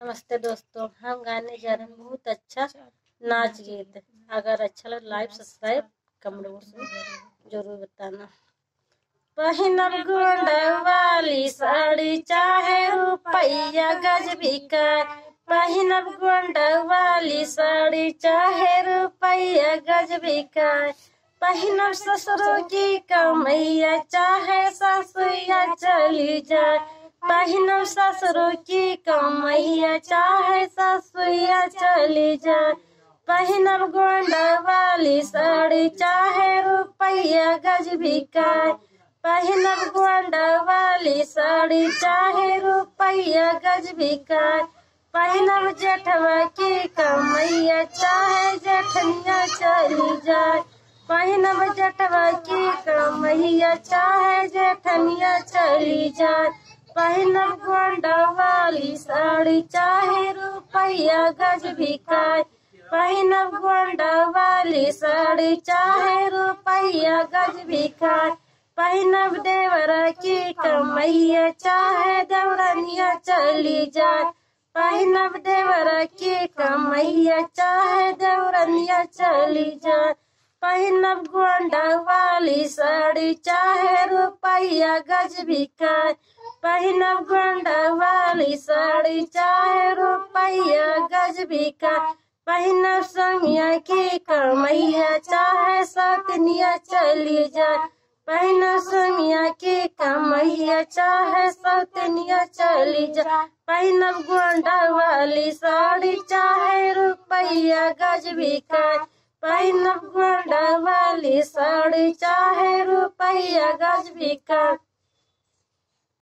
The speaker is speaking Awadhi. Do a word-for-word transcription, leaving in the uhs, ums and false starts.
नमस्ते दोस्तों, हम गाने जा रहे हैं बहुत अच्छा नाच गीत। अगर अच्छा लगे, like, subscribe, comment box में जरूर बताना। पहिनब गोंड वाली साड़ी चाहे रुपया गज बिकाए, पहिनब गोंड वाली साड़ी चाहे रुपया गज बिकाए, पहिनब ससुरों की कमैया चाहे ससुइया चली जाए, पहिनब ससुरों की कमैया चाहे ससुइया चली जाए, पहिनब गोंड वाली साड़ी चाहे रुपया गज बिकाए, पहिनब गोंड वाली साड़ी चाहे रुपया गज बिकाए, पहिनब जेठवा की कमैया चाहे जेठनिया चली जाए, पहिनब जेठवा की कमैया चाहे जेठनिया चली जाए, पहिनब गोंड वाली साड़ी चाहे रुपया गज बिकाए, पहिनब गोंड वाली साड़ी चाहे रुपया गज बिकाए, पहिनब देवरा की कमैया चाहे देवरनिया चली जाए, पहिनब देवरा की कमैया चाहे देवरनिया चली जाए, पहिनब गोंड वाली साड़ी चाहे रुपया गज बिकाए, पहिनब गोंड वाली साड़ी चाहे रुपया गज बिकाए, पहिनब समिया की कमैया चाहे सौतनिया चली जाए, पहिनब समिया की कमैया चाहे सौतनिया चली जाए, पहिनब गोंड वाली साड़ी चाहे रुपया गज बिकाए, पहिनब गोंड वाली साड़ी चाहे रुपया गज बिकाए,